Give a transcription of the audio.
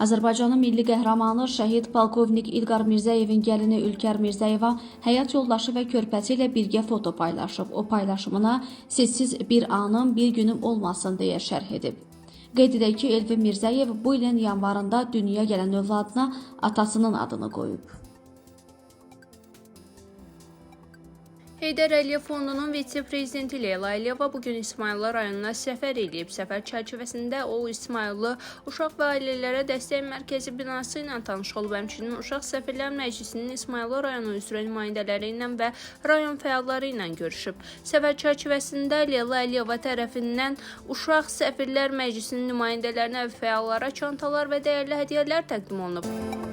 Azərbaycanın milli qəhrəmanı şəhid polkovnik İlqar Mirzəyevin gəlini Ülkər Mirzəyeva həyat yoldaşı və körpəsi ilə birgə foto paylaşıb. O paylaşımına "Sizsiz bir anım, bir günüm olmasın" deyə şərh edib. Qeyd edək ki, Elvin Mirzəyev bu ilin yanvarında dünyaya gələn övladına atasının adını qoyub. Heydər Əliyev Fondunun vitse-prezidenti Leyla Əliyeva bugün İsmayıllı rayonuna səfər eləyib. Səfər çərçivəsində o İsmayıllı Uşaq və Ailələrə Dəstək Mərkəzi binası ilə tanış olub. Həmçinin Uşaq Səfirlər Məclisinin İsmayıllı rayonu üzrə nümayəndələri ilə və rayon fəalları ilə görüşüb. Səfər çərçivəsində Leyla Əliyeva tərəfindən Uşaq Səfirlər Məclisinin nümayəndələrinə və fəallara çantalar və dəyərli hədiyyələr təqdim olunub.